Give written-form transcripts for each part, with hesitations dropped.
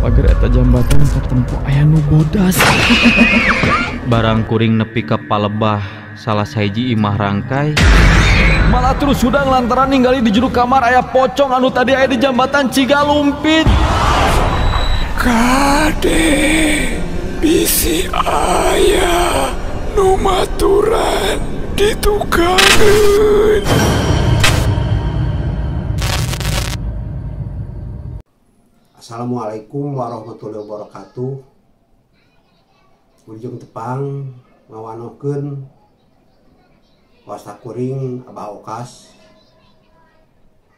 Pager eta jambatan katempo aya nu bodas. Barang kuring nepi ka palebah salah sahiji imah rangkai. Malah terus hudang lantaran ninggali di jero kamar aya pocong anu tadi aya di jambatan Cigalumpit. Kade bisi aya nu maturan ditukangeun. Assalamualaikum warahmatullahi wabarakatuh. Wilujeng tepang ngawanohkeun wasta kuring Abah Okas.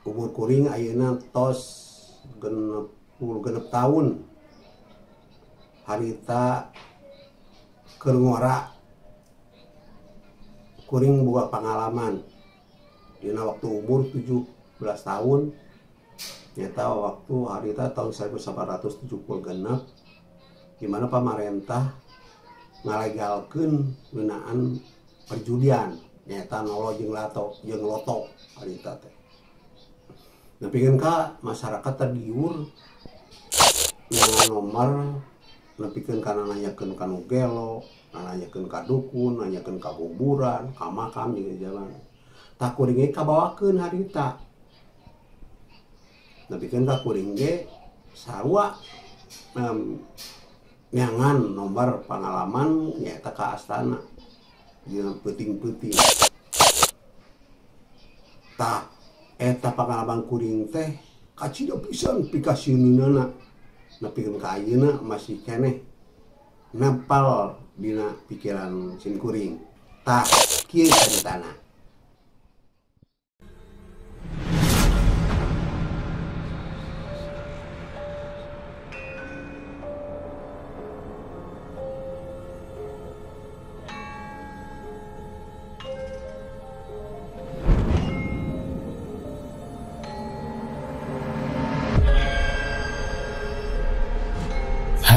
Umur kuring ayeuna tos 66 tahun. Harita keur ngora kuring boga pangalaman dina waktu umur 17 tahun. Nyata waktu harita tahun 1976 di mana pamarentah ngalegalkeun ngeunaan perjudian nyata nolo jeung lato jeung loto harita teh. Nepikeun ka masyarakat tergiur ngan nomor nepikeun kana nanyakeun ka nu gelo, nanyakeun ka dukun, nanyakeun ka kuburan, ka makam jeung jalan. Tah kuring ge kabawakeun harita. Nepikeun ka kuring ge sarua nyangan nomor pangalaman nyaeta ka astana jeung peuting-peuting. Tah eta pangalaman kuring teh kacida pisan pikasieunana. Nepikeun ka ayeuna masih keneh nempel dina pikiran sin kuring. Tah kieu caritana.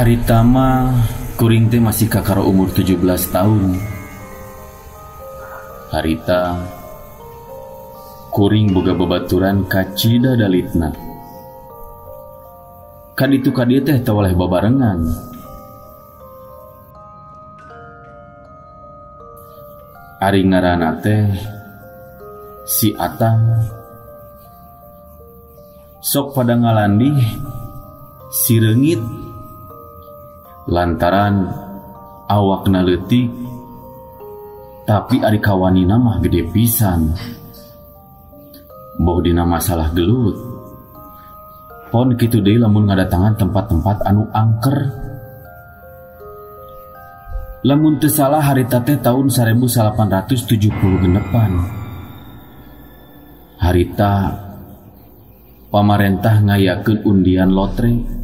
Harita mah kuring teh masih kakara umur 17 tahun. Harita kuring boga babaturan kacida dalitna. Kaditu kadieu teh teu waleh babarengan. Ari ngaranna teh si Atang. Sok pada ngalandih si reungit. Lantaran awakna leutik tapi ari kawanina mah gede pisan. Boh dina masalah gelut. Pon kitu deui lamun ngadatangan tempat-tempat anu angker. Lamun teu salah harita teh taun 1876. Harita pamarentah ngayakeun undian lotre.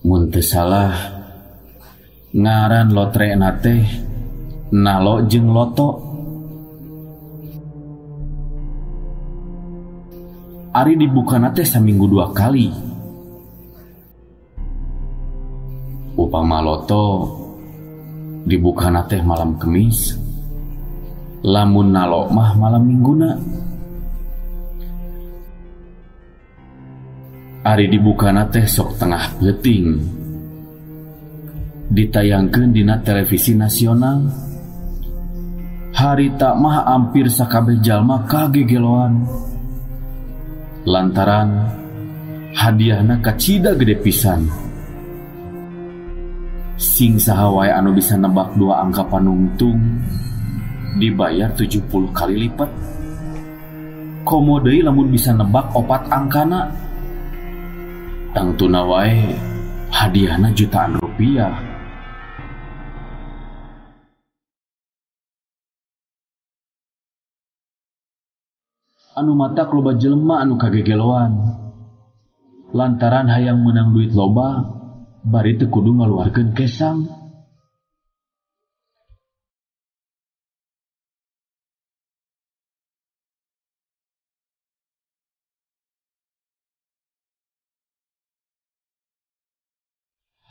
Mun teu salah ngaran lotrena teh nalo jeung loto. Ari dibukana teh saminggu 2 kali. Upama loto dibukana teh malam Kemis, lamun nalo mah malam Mingguna. Ari dibukana teh sok tengah peuting. Ditayangkeun dina televisi nasional. Harita mah hampir sakabeh jalma kagegeloan. Lantaran hadiahna kacida gede pisan. Sing saha wae anu bisa nebak 2 angka panungtung dibayar 70 kali lipat. Komo deui lamun bisa nebak 4 angkana. Tangtuna wae hadiahna jutaan rupiah. Anu matak loba jelema anu kagegeloan. Lantaran hayang menang duit loba bari teu kudu ngaluarkeun kesang.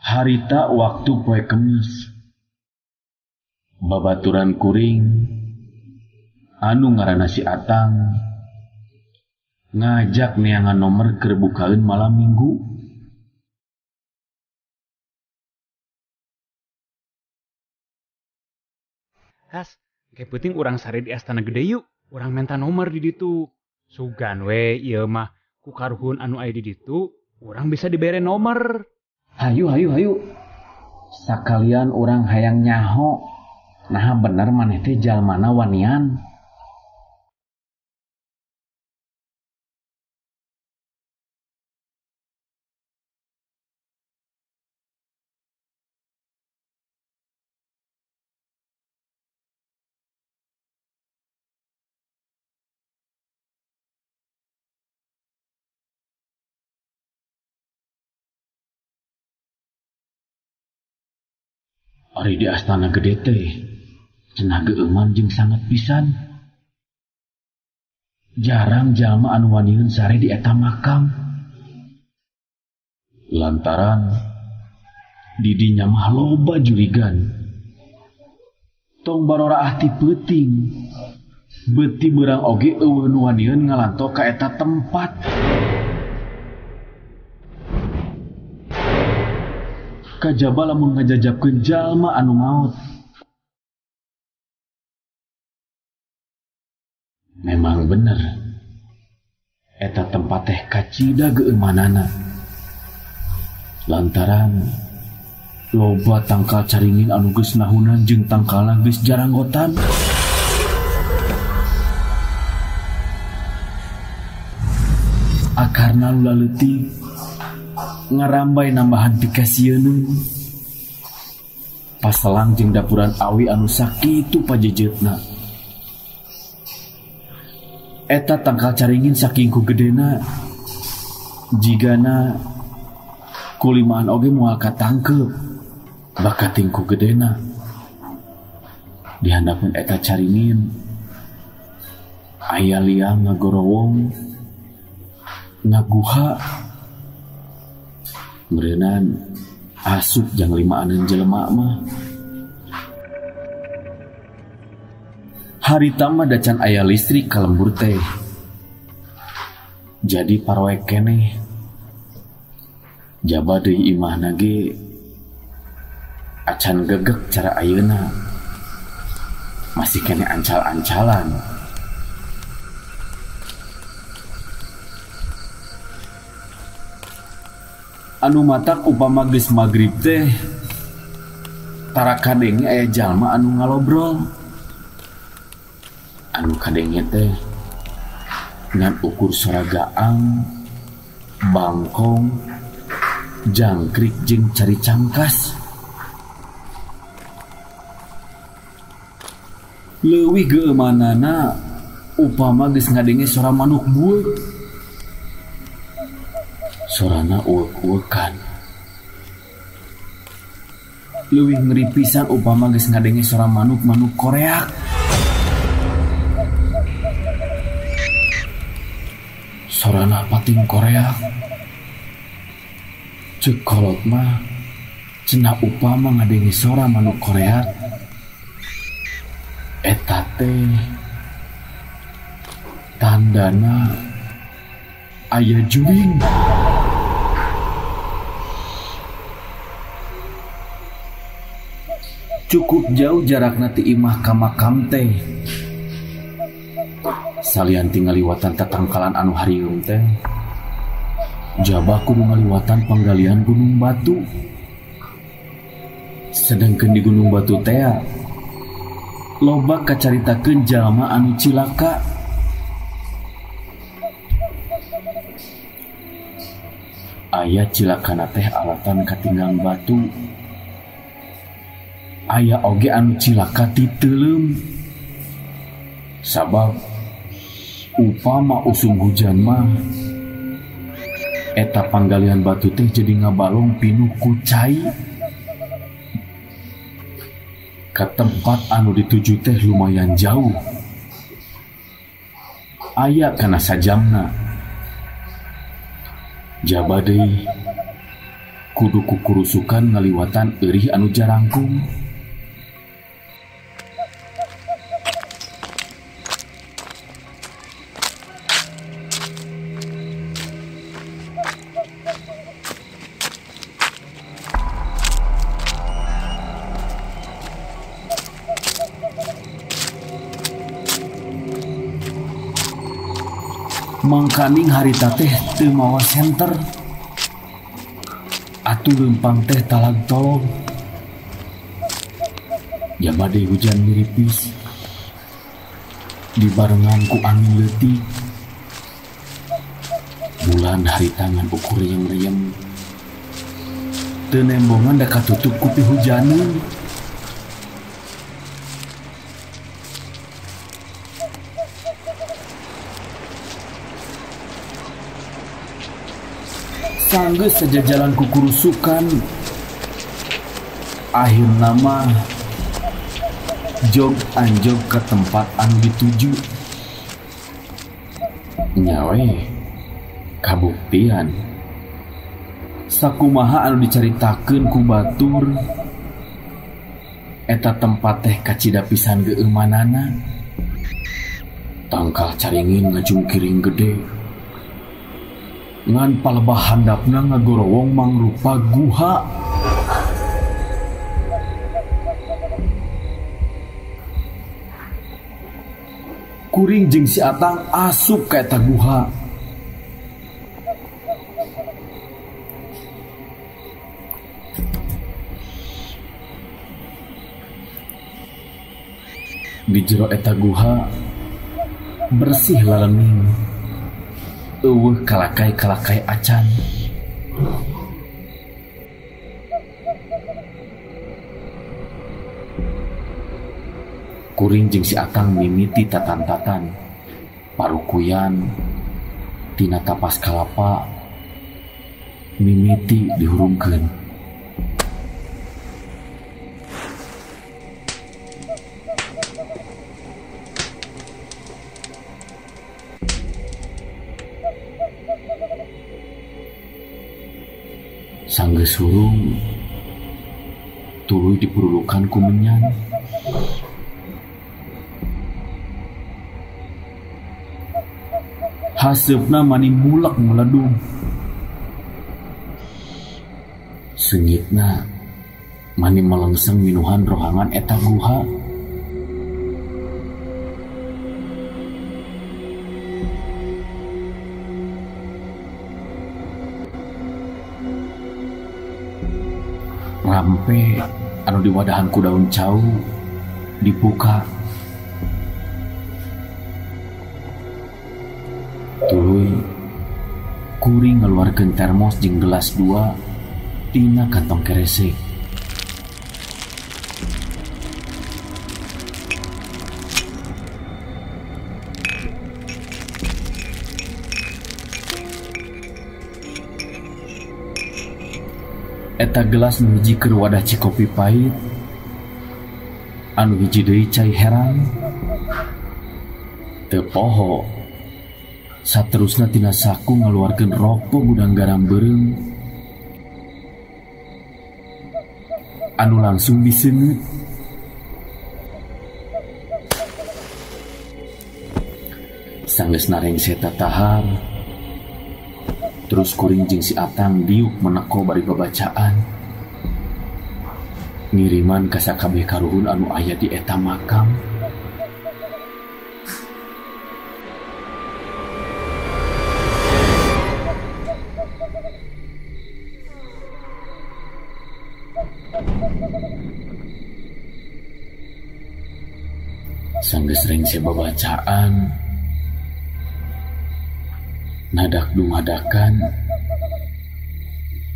Harita waktu poe Kemis. Babaturan kuring anu ngaranna si Atang ngajak neangan nomor keur bukaeun malam Minggu. Tas, engke peuting urang sare di Astana Gede yuk. Urang menta nomor di ditu. Sugan we ieu mah ku karuhun anu aya di ditu, urang bisa dibere nomor. Hayu hayu hayu. Sakalian urang hayang nyaho. Nah bener maneh teh jalmana wanian. Ari di Astana Gede teh cenah geueuman jeung sanget pisan. Jarang jalma anu waniun sare di eta makam. Lantaran di dinya mah loba jurigan. Tong baroraah ti peuting. Beuti beurang oge eueuh nu waniun ngalanto ka eta tempat. Kajaba lamun ngajajabkeun jalma anu maot. Memang bener, eta tempat teh kacida geueumanana. Lantaran loba tangkal caringin anu geus nahunan jeung tangkalna geus jaranggotan. Akarna luleutik ngarambay nambahan pikasieun. Paselang jeung dapuran awi anu sakitu pajejetna. Eta tangkal caringin saking ku gedena, jigana kulimaan oge moal katangkeup bakating ku gedena. Di handapeun eta caringin aya liang ngagorowong ngaguha. Meureunan asup jang limaaneun jelema mah. Harita mah dacan aya listrik ka lembur teh. Jadi paroek keneh. Jaba deui imahna ge acan gegek cara ayeuna. Masih keneh ancal-ancalan. Anu matak upama geus magrib teh tara kadenge aya jalma anu ngalobrol. Anu kadenge teh ngan ukur sora gaang, bangkong, jangkrik jeung cari cangkas. Leuwih geueumanana upama geus ngadenge sora manuk bueuk. Sorana uwek-uwekan. Leuwih ngeri pisan upama geus ngadenge sora manuk-manuk koreak. Sorana pating koreak. Ceuk kolot mah cenah upama ngadenge sora manuk koreak eta teh tandana aya juring. Cukup jauh jarakna ti imah ka makam teh. Salian ti ngaliwatan tatangkalan anu harieum teh, jaba kudu ngaliwatan panggalian Gunung Batu. Sedangkeun di Gunung Batu teh loba kacaritakeun jalma anu cilaka. Aya cilakana teh alatan katinggang batu. Aya oge anu cilaka ti teuleum. Sabab upama usum hujan mah eta panggalian batu teh jadi ngabalong pinuh ku cai. Ka tempat anu dituju teh lumayan jauh. Aya kana sajamna. Jaba deui kudu kukurusukan ngaliwatan eurih anu jarangkung. Mangkaning harita teh teu mawa senter. Atuh leumpang teh talag tolong. Jaba deui hujan miripis. Dibarengan ku angin leutik. Bulan harita ngan ukur riem-riem. Teu nembongan da katutup ku pihujaneun. Sanggeus saja jalan kukurusukan. Akhirna mah jog anjog ke tempat anu dituju. Nya we kabuktian. Sakumaha anu dicaritakeun ku batur, eta tempat teh kacida pisan geueumanana. Tangkal caringin ngajungkiring gede. Ngan palebah handapna ngagorowong mangrupa guha. Kuring jeung si Atang asup ka eta guha. Di jero eta guha bersih lalening. Eueuh kalakai-kalakai acan. Kuring jeung si Atang mimiti tatan-tatan parukuyan tina tapas kalapa mimiti dihurungkeun. Sanggeus hurung tuluy dipururukan ku menyan. Haseupna mani mulek meledung. Seungitna mani melengseng minuhan rohangan eta guha. Rampe anu diwadahan ku daun cau dibuka. Tuluy kuring ngaluarkeun termos jeung gelas dua tina kantong keresek. Eta gelas nu hiji keur wadah cikopi pahit, anu hiji deui cai herang. Teu poho saterusna tina saku ngaluarkeun rokok gudang garam beureum anu langsung diseungeut. Sanggeus narengse tatahar, terus kuring jeung si Atang diuk meneko bari babacaan. Ngiriman ka sakabeh karuhun anu aya di eta makam. Sanggeus rengse babacaan, nadak dumadakan,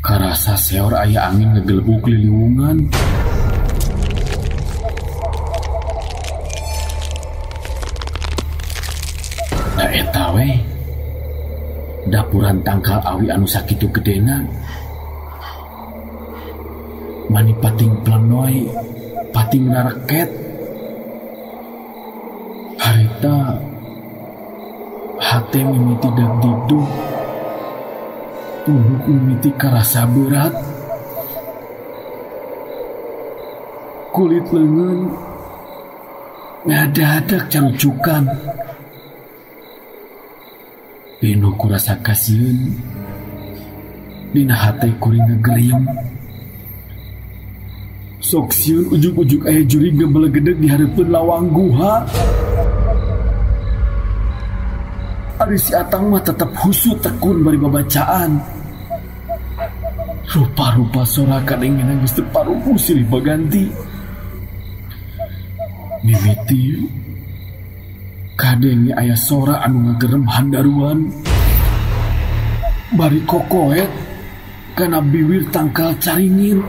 karasa seor aya angin ngegelbuk liliwungan. Da eta we, dapuran tangkal awi anu sakitu gedena, mani pating plenoy, pating nareket. Harita hate mimiti dagdikduk, tubuh mimiti karasa berat, kulit leungeun ngadadak carucukan. Pinuh ku rasa kasieun, dina hate kuring ngegeriung. Sok sieun ujug-ujug aya jurig ngabelegedeg di hareupeun lawang guha. Ari si Atang mah tetep husu tekun bari babacaan. Rupa-rupa sora kadengena geus teu paruguh silih baganti. Mimiti kadenge aya sora anu ngagerem handaruan. Bari kokoet kana biwir tangkal caringin.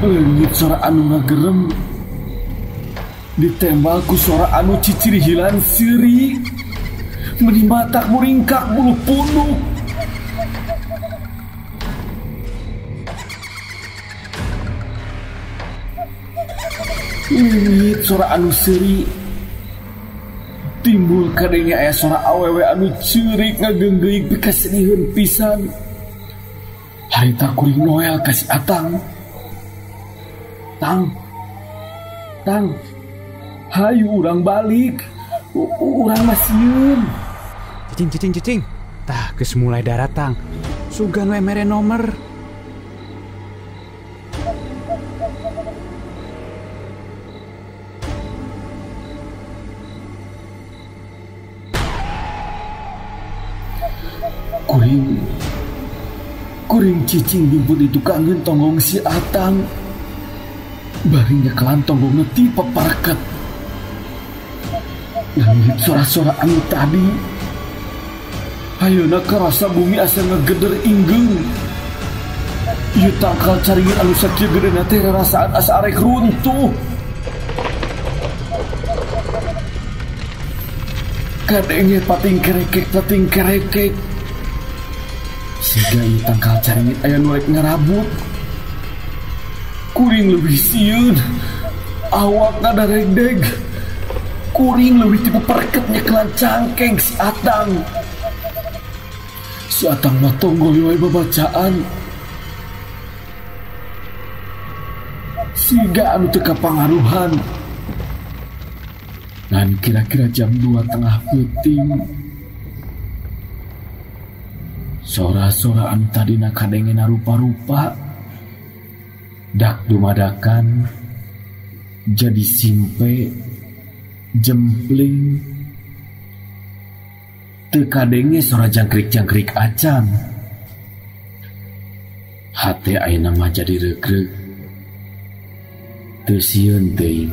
Leungit sora anu ngagerem ditembal ku sora anu cicirihilan seuri. Meni matak muringkak bulu punduk. Leungit sora anu seuri timbul kadenge aya sora awewe anu ceurik ngageunggeuyik pikasediheun pisan. Harita kuring noel ka si Atang. Tang, tang, hayu urang balik, urang masieun. Cicing, cicing, cicing. Tah, geus mulai daratang. Sugan we mere nomor. Kuring cicing jumput itu kangen tonggong si Atang. Bari nyekelan tonggongna ti papareket. Leungit sora-sora anu tadi. Ayeuna karasa bumi asa ngegeder inggeung. Ieu tangkal caringin anu sakieu gedena teh rarasaan asa arek runtuh. Kadenge pating kerekek. Siga ieu tangkal caringin aya nu rek ngarabut. Kuring leuwih sieun, awak ngadaregdeg. Kuring leuwih ti papareket nyekelan cangkeng si Atang. Si Atang mah tonggol wae babacaan. Siga anu teu kapangaruhan. Ngan kira-kira jam 2 tengah peuting. Sora-sora anu tadina kadengena rupa-rupa. Dak dumadakan jadi simpe jempling. Teu kadenge sora jangkrik-jangkrik acan. Hate ayeuna mah jadi regreg. Teu sieun teuing.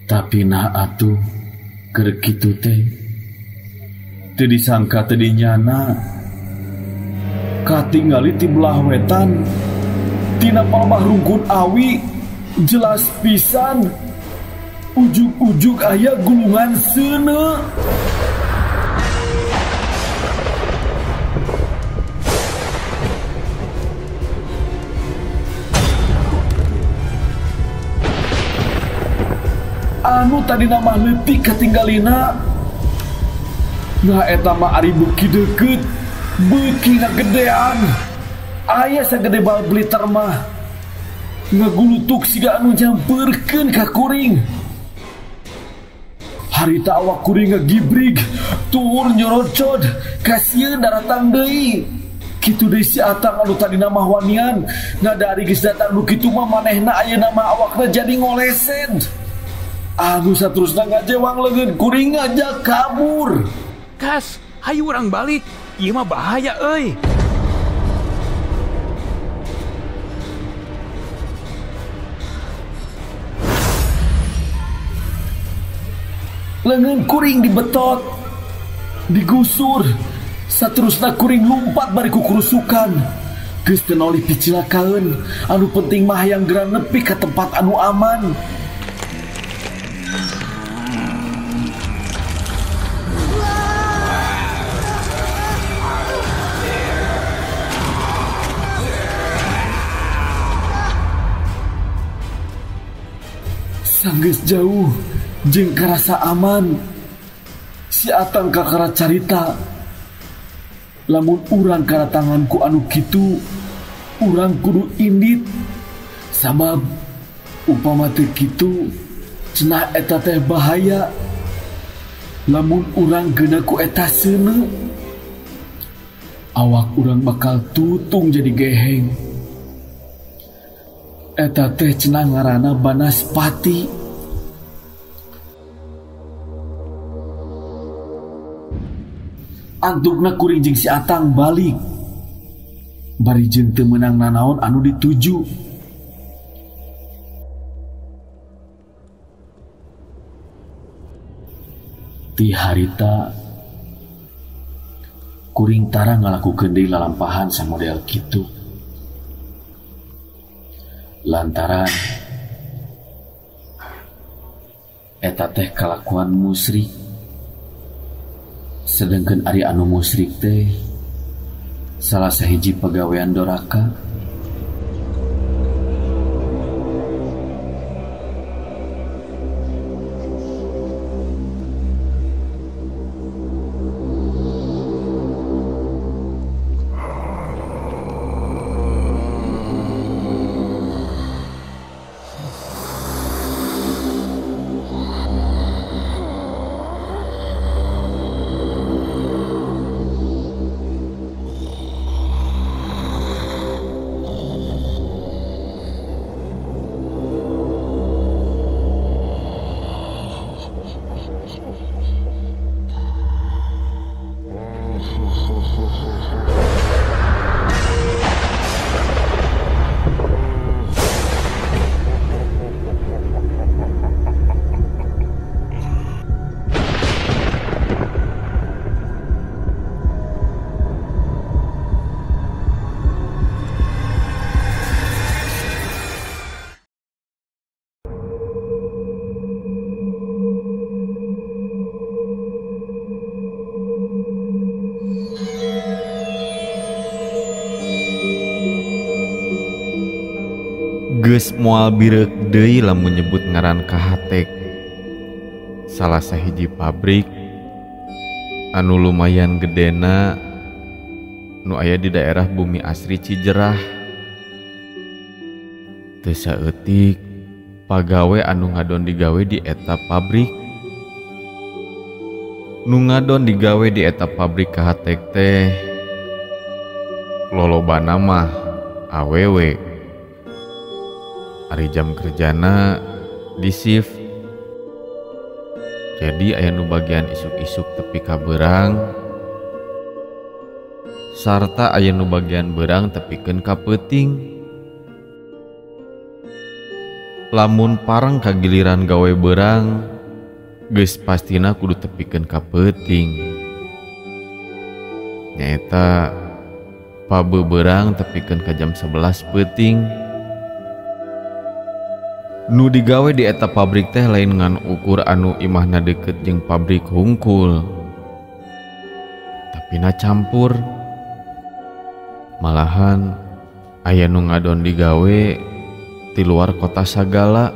Tapi nah atuh keur kitu teh teu disangka teu dinyana. Katingali ti belah wetan tina palebah rungkun awi jelas pisan ujug-ujug aya gulungan seuneu. Anu tadina mah leutik katinggalina. Nah eta mah ari beuki deukeut, beuki ngagedean. Aya sagede bal bliter mah. Ngagulutuk siga anu nyamperkeun ka kuring. Harita awak kuring ngagibrig, tuur nyorocod, kasieun daratang deui. Kitu deui si Atang anu tadina mah wanian, ngadari geus datang nu kitu mah manehna ayeuna mah awakna jadi ngolesen. Anu saterusna ngajewang leungeun kuring ngajak kabur. Kas, hayu urang balik. Ieu mah bahaya euy. Leungeun kuring dibetot, digusur. Saterusna kuring lumpat bari kukurusukan. Geus teu nolih picilakaeun. Anu penting mah hayang geura nepi ka tempat anu aman. Sanggeus jauh jeung karasa aman. Si Atang kakara carita. Lamun urang karatanganku anu kitu, urang kudu indit. Sabab upama teu kitu, cenah eta teh bahaya. Lamun urang geuna ku eta seuneu, awak urang bakal tutung jadi geheng. Eta teh cenah ngaranna banaspati. Antukna kuring jeung si Atang balik. Bari jeung teu meunang nanaon anu dituju. Ti harita kuring tara ngalakukeun deui lalampahan samodel kitu. Lantaran eta teh kalakuan musyrik. Sedengkeun ari anu musyrik teh salah sahiji pagawean doraka. Geus moal bireuk deui lamun nyebut ngaran Kahatek. Salah sahiji pabrik anu lumayan gedena nu aya di daerah Bumi Asri Cijerah. Teu saeutik pagawe anu ngadon digawe di eta pabrik. Nu ngadon digawe di eta pabrik Kahatek teh lolobana mah awewe. Ari jam kerjana di shift. Jadi aya nu bagian isuk-isuk tepi ka beurang, sarta aya nu bagian beurang tepikeun ka peuting. Lamun pareng kagiliran gawe beurang, geus pastina kudu tepikeun ka peuting. Nyaeta pabe beurang tepikeun ka jam 11 peuting. Nu digawe di eta pabrik teh lain ngan ukur anu imahna deket jeung pabrik hungkul, tapi na campur. Malahan aya nu ngadon digawe ti luar kota sagala.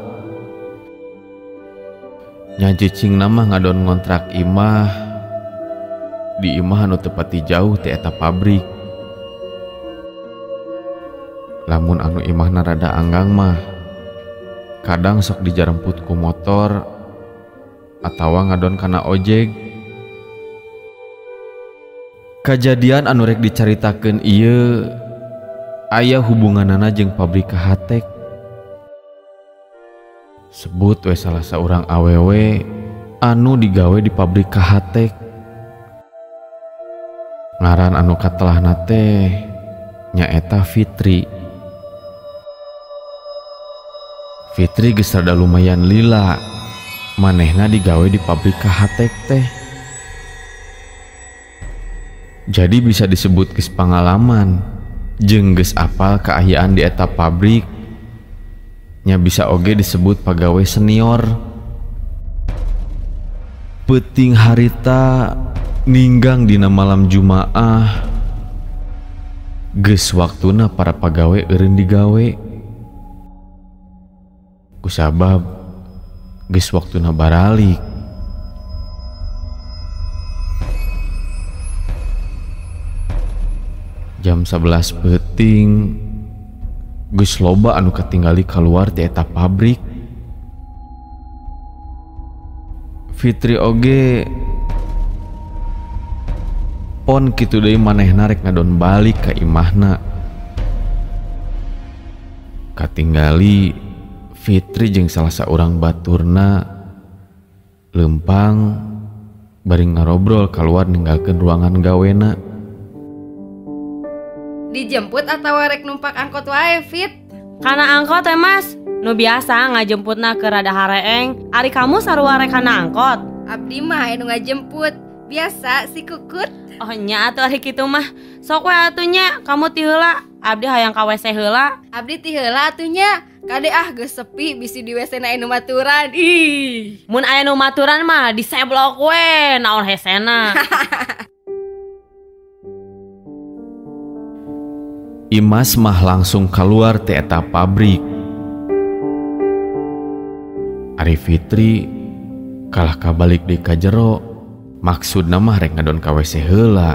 Nya cicingna mah ngadon ngontrak imah di imah anu teu pati jauh ti eta pabrik. Lamun anu imahna rada anggang mah kadang sok dijaremput ku motor atawa ngadon kana ojek. Kajadian anu rek dicaritakeun ieu aya hubunganana jeung pabrik Kahatek. Sebut we salah saurang awewe anu digawe di pabrik Kahatek. Ngaran anu katelahna teh nyaeta Fitri. Fitri geus rada lumayan lila, manehna digawe di pabrik Kahatek teh. Jadi bisa disebut geus pangalaman jeung geus apal kaayaan di eta pabrik. Nya bisa oge disebut pagawe senior. Peuting harita ninggang dina malam Jumaah, geus waktuna para pagawe eureun digawe. Kusabab geus waktuna baralik. Jam 11 peuting geus loba anu katinggali kaluar ti eta pabrik. Fitri oge Pon kitu deui manehna rek ngadon balik ka imahna. Katinggali Fitri jeung salah saurang baturna lempang bari ngarobrol keluar ninggalkeun ruangan gawena. Dijemput atau rek numpak angkot wae, Fit? Kana angkot ya, Mas. Nu biasa ngajemputna ke rada hareeng. Ari kamu sarua rek kana angkot? Abdi mah anu ngajemput. Biasa si Kukut. Oh nya atuh ari kitu mah. Sok we atuh nya, kamu ti heula. Abdi hayang ka WC heula. Abdi ti heula atuh nya. Kade ah geus sepi bisi di WC na anu maturan. Ih. Mun aya nu maturan mah diseblok we, naon hesena. Imas mah langsung keluar ti eta pabrik. Ari Fitri kalah kabalik deui ka jero, maksudna mah rek ngadon ka WC heula.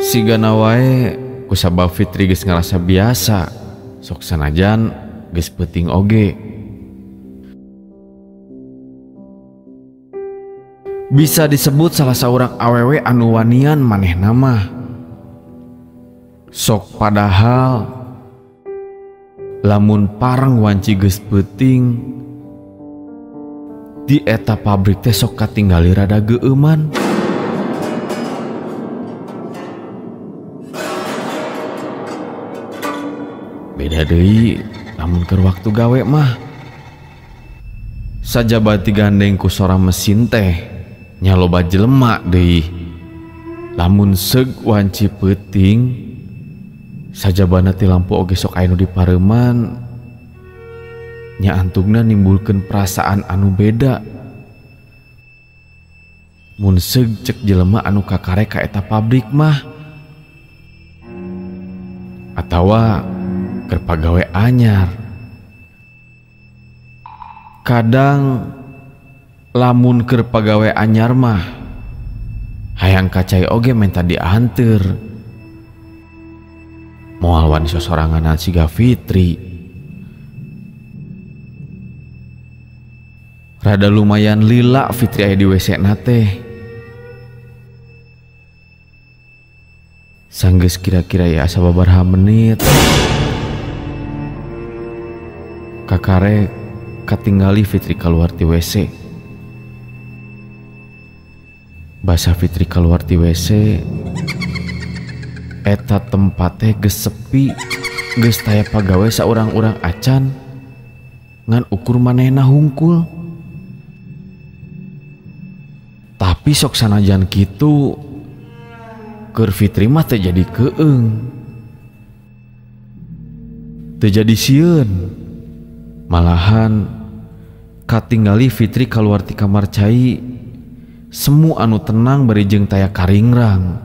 Sigana wae kusabab Fitri geus ngarasa biasa, sok sanajan geus peuting oge. Bisa disebut salah saurang awewe anu wanian manehna mah. Sok padahal lamun parang wanci geus peuting di eta pabrik teh sok katinggali rada geueuman. Beda deui lamun keur waktu gawe mah. Sajaba digandeng ku sora mesin teh nya loba jelema deui. Lamun seug wanci peuting sajabana ti lampu oge sok aya nu dipareuman nya antugna nimbulkeun perasaan anu beda. Mun seug cek jelema anu kakarek ka eta pabrik mah atawa keur pagawe anyar. Kadang lamun keur pagawe anyar mah hayang kacai oge menta dianteur. Moal wani sosoranganan siga Fitri. Rada lumayan lila Fitri aya di WC na teh. Sanggeus kira-kira ya sababaraha menit kakare katinggali Fitri keluar ti WC. Basa Fitri keluar ti WC, eta tempat teh geus sepi, geus taya pagawe saurang-urang acan, ngan ukur manehna hungkul. Tapi sok sanajan kitu, keur Fitri mah teu jadi keung, teu jadi sieun. Malahan katinggali Fitri keluar ti kamar cai semu anu tenang bari jeung taya karingrang.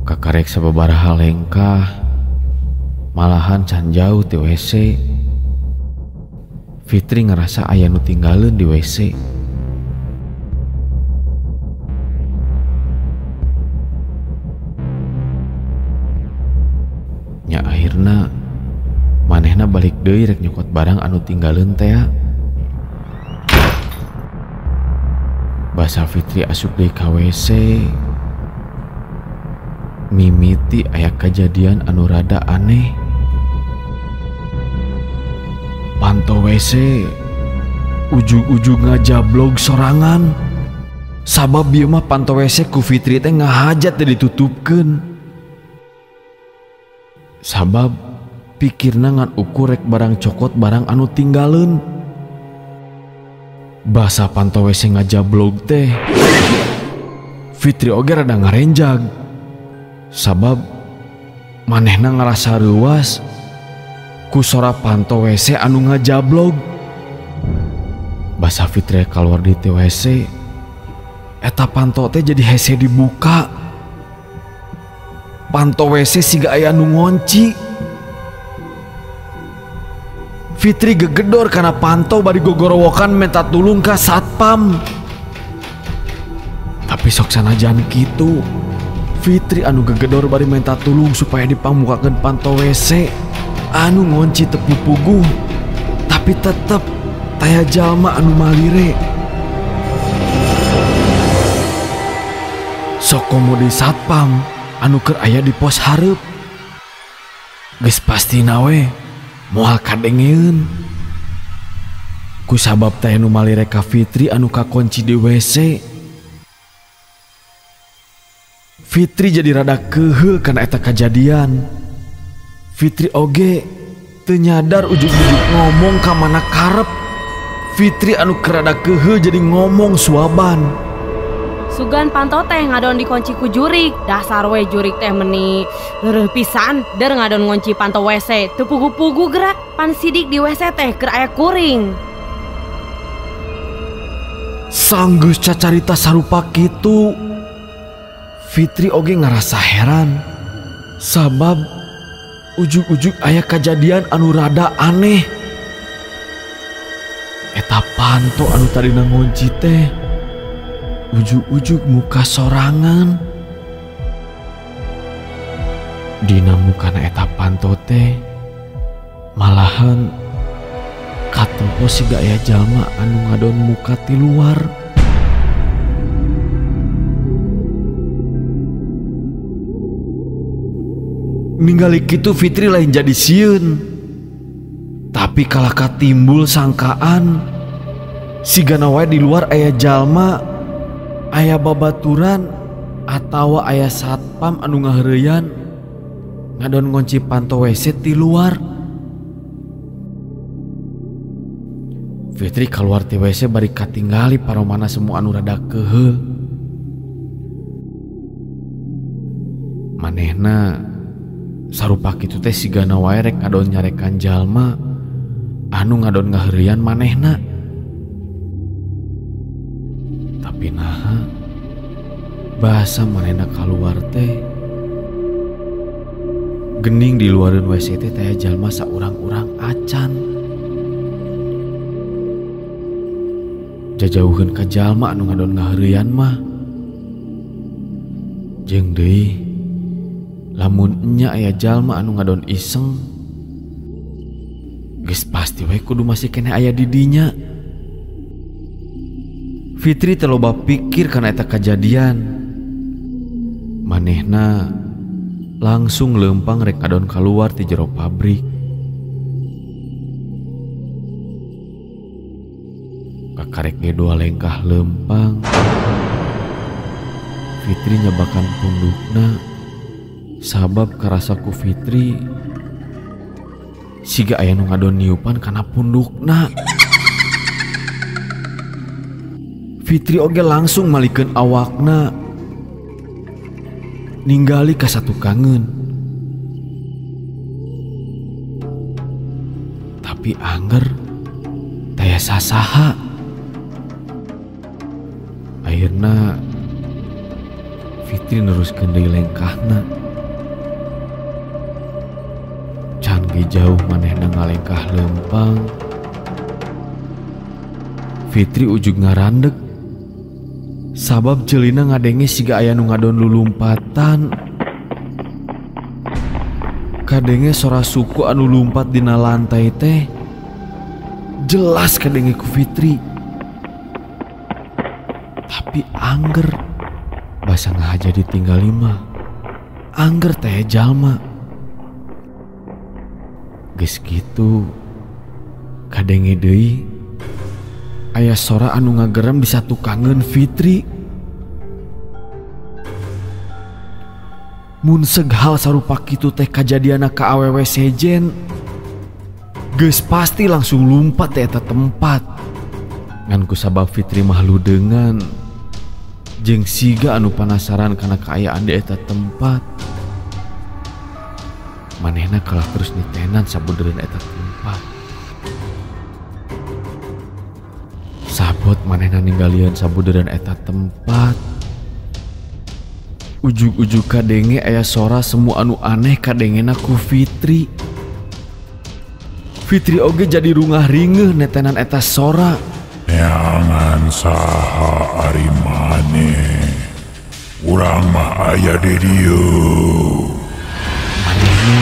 Kakarek sababaraha lengkah malahan can jauh ti WC. Fitri ngerasa aya nu tinggaleun di WC. Nya akhirna manehna balik deui rek nyokot barang anu tinggaleun teh. Basa Fitri asup deui ka WC, mimiti aya kajadian anu rada aneh. Panto WC ujug-ujug ngajablog sorangan. Sabab ieu mah panto WC ku Fitri teh ngahajat teh ditutupkeun. Sabab pikirna ngan ukur rek barang cokot barang anu tinggaleun. Basa panto WC ngajablog teh Fitri oge rada ngarenjag. Sabab manehna ngarasa reuas ku sora panto WC anu ngajablog. Basa Fitri keluar di WC, eta panto teh jadi hese dibuka. Panto WC siga aya nu ngonci. Fitri gegedor karena panto bari gogorowokan minta tulung ka satpam. Tapi sok sanajan kitu, Fitri anu gegedor bari minta tulung supaya dipangmukakeun panto WC anu ngonci teu pupuguh, tapi tetep taya jalma anu malire. Sok komo deui satpam anu keur aya di pos hareup. Geus pastina we moal kadengeun. Ku sabab teh nu malire ka Fitri anu kakunci di WC. Fitri jadi rada kehe kana eta kajadian. Fitri oge teu nyadar ujug-ujug ngomong ka mana karep. Fitri anu kerada kehe jadi ngomong suaban. Sugan panto teh ngadon dikunci ku jurik. Dasar we jurik teh meni leureih pisan der ngadon ngunci panto WC. Teu pugu-pugu gerak pan sidik di WC teh keur aya kuring. Sanggeus cacarita sarupa kitu, Fitri oge ngarasa heran. Sabab ujug-ujug aya kajadian anu rada aneh. Eta panto anu tadina ngunci teh ujug-ujug muka sorangan. Dina mukana eta panto teh malahan katempo siga aya jalma anu ngadon muka ti luar. Ningali kitu Fitri lain jadi sieun, tapi kalahka timbul sangkaan sigana wae di luar aya jalma, aya babaturan atawa aya satpam anu ngaheureuyan ngadon ngonci panto WC ti luar. Fitri keluar ti WC bari katingali paromana semua anu rada keheul. Manehna sarupa kitu teh sigana wae rek ngadon nyarekan jalma anu ngadon ngaheureuyan manehna. Tapi naha bahasa manehna kaluar teh gening di luareun WC teh teh jalma saurang-urang acan. Jajauheun ka jalma anu ngadon ngaheureuyan mah. Jeung deui lamun nya aya jalma anu ngadon iseng, geus pasti we kudu masih keneh aya di dinya. Fitri teh loba pikir kana eta kajadian. Manehna langsung leumpang rek ngadon kaluar ti jero pabrik. Kakarek ge dua lengkah leumpang, Fitri nyebakan pundukna. Sabab karasa ku Fitri siga aya nu ngadon niupan kana pundukna. Fitri oge langsung malikeun awakna ninggali ka satukangeun. Tapi angger taya sasaha. Akhirna Fitri neruskeun deui lengkahna. Can ge jauh manehna ngalengkah leumpang, Fitri ujug ngarandeg. Sabab ceulina ngadenge siga aya nu ngadon lulumpatan. Kadenge sora suku anu lumpat dina lantai teh jelas kadenge ku Fitri. Tapi angger basa ngahaja ditinggali mah angger teh jalma. Geus kitu kadenge deui aya sora anu ngagerem di satukangeun Fitri. Mun seghal sarupa kitu teh kajadianna ka awewe sejen, geus pasti langsung lumpat teh eta tempat. Ngan ku sabab Fitri mah ludeungan jeung siga anu panasaran kana kaayaan di eta tempat, manehna kalah terus nitenan sabudereun eta tempat. Sabot manehna ninggalian sabudereun eta tempat. Ujug-ujug kadenge aya sora semua anu aneh kadengena ku Fitri. Fitri oge jadi rungah ringeuh netenan eta sora. Neangan saha ari maneh. Urang mah aya di dieu. Manehna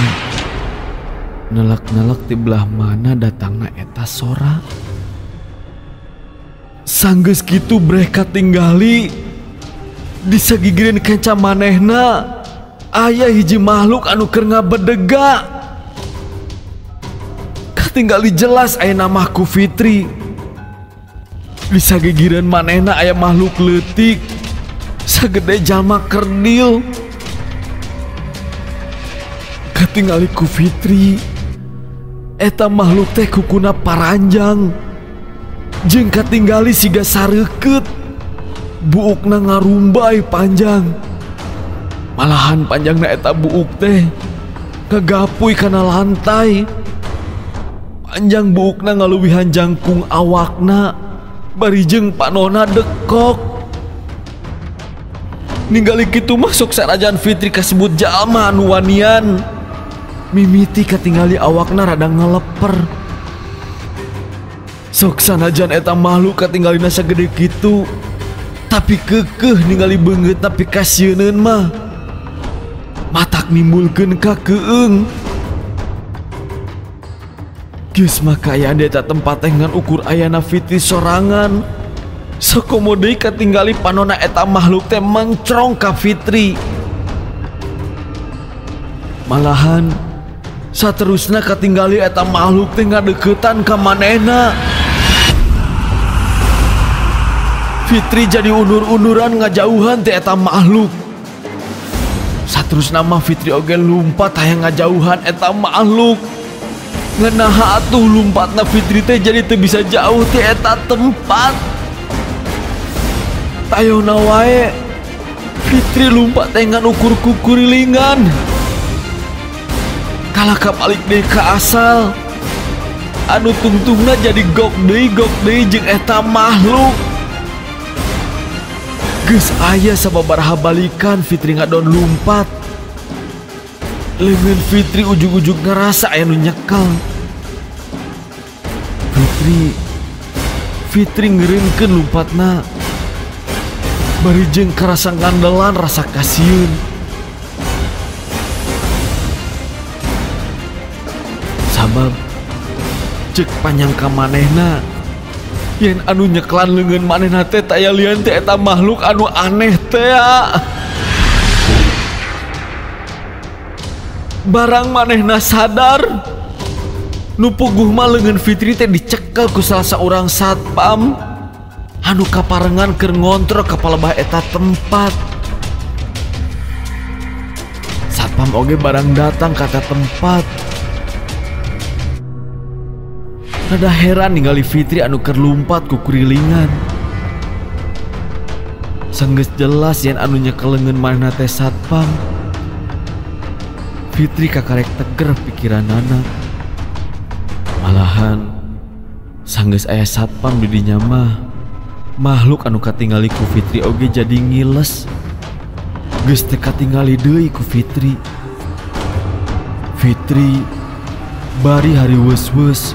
nelek-nelek ti belah mana datangna eta sora. Sanggeus kitu breh katinggali di sagigireun kenca manehna aya hiji makhluk anu keur ngabedega. Katinggali jelas aya nama ku Fitri. Di sagigireun manehna aya makhluk leutik sagede jalma kerdil. Katingali ku Fitri eta makhluk teh kukuna paranjang jeung katinggali siga sareukeut, buukna ngarumbay panjang. Malahan panjangna eta buuk teh kagapuy kana lantai. Panjang buukna ngaluwihan jangkung awakna, bari jeung panona dekok. Ningali kitu masuk sanajan Fitri kasebut jalma anu wanian. Mimiti katingali awakna rada ngeleper. Sok sanajan eta makhluk katinggalina sagede kitu, tapi kekeh ningali beungeut tapi kasieuneun mah. Matak nimbulkeun kakeung. Geus mah kaayaan di eta tempat teh ngan ukur ayana Fitri sorangan. Sakomo deui katinggali panona eta makhluk teh mencrong ka Fitri. Malahan saterusna katinggali eta makhluk teh ngadeukeutan ka manehna. Fitri jadi undur-unduran ngajauhan ti eta makhluk. Saterusna mah Fitri oge lumpat hayang ngajauhan eta makhluk. Ngenaha atuh lumpatna Fitri teh jadi teu bisa jauh ti eta tempat. Tayona wae Fitri lumpat teh ngan ukur kukurilingan. Kalah kabalik deui ka asal. Anu tungtungna jadi gok deui jeung eta makhluk. Geus aya sababaraha balikan Fitri ngadon lumpat. Leungeun Fitri ujug-ujug ngerasa aya nu nyekel. Fitri ngereunkeun lumpatna. Bari jeung karasa ngandelan rasa kasieun. Sabab cek panyangka manehna yen anu nyeklan leungeun manehna teh taya lian teh eta makhluk anu aneh teh. Barang manehna sadar nu puguh mah leungeun Fitri teh dicekel ku salah saurang satpam anu kaparengan keur ngontrol ka palebah eta tempat. Satpam oge barang datang ka eta tempat. Rada heran ningali Fitri anu keur lumpat ku kurilingan. Sanggeus jelas yen anu nyekel leungeun manehna teh satpam. Fitri kakarek teger pikiranana. Malahan sanggeus aya satpam di dinya mah, makhluk anu katingali ku Fitri oge jadi ngiles. Geus teu katingali deui ku Fitri. Fitri bari hari weus-weus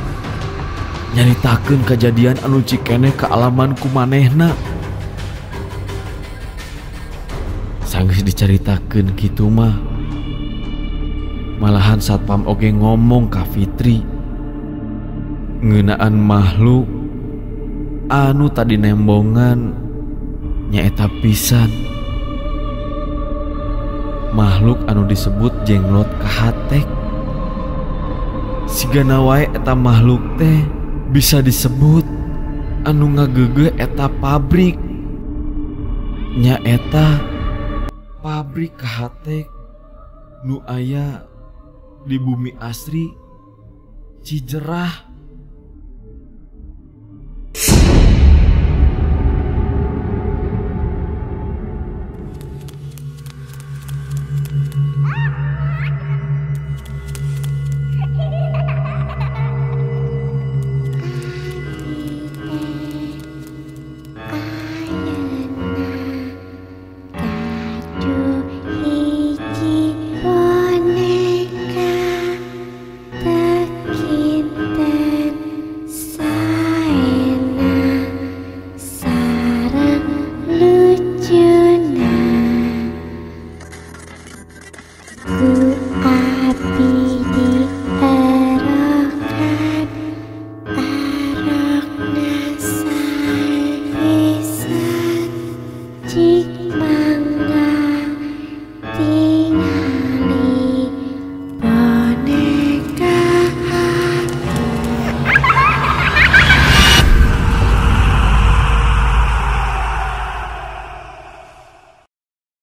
nyaritakeun kajadian anu cikeneh kaalaman ku manehna. Sanggeus dicaritakeun kitu mah, malahan satpam oge ngomong ka Fitri ngeunaan makhluk anu tadi nembongan nyaeta pisan. Makhluk anu disebut jenglot kahatek. Sigana wae eta makhluk teh bisa disebut anu ngagegeh eta pabrik. Nyaeta pabrik kahatek nu aya di Bumi Asri Cijerah. Boneka tekinten. Cik.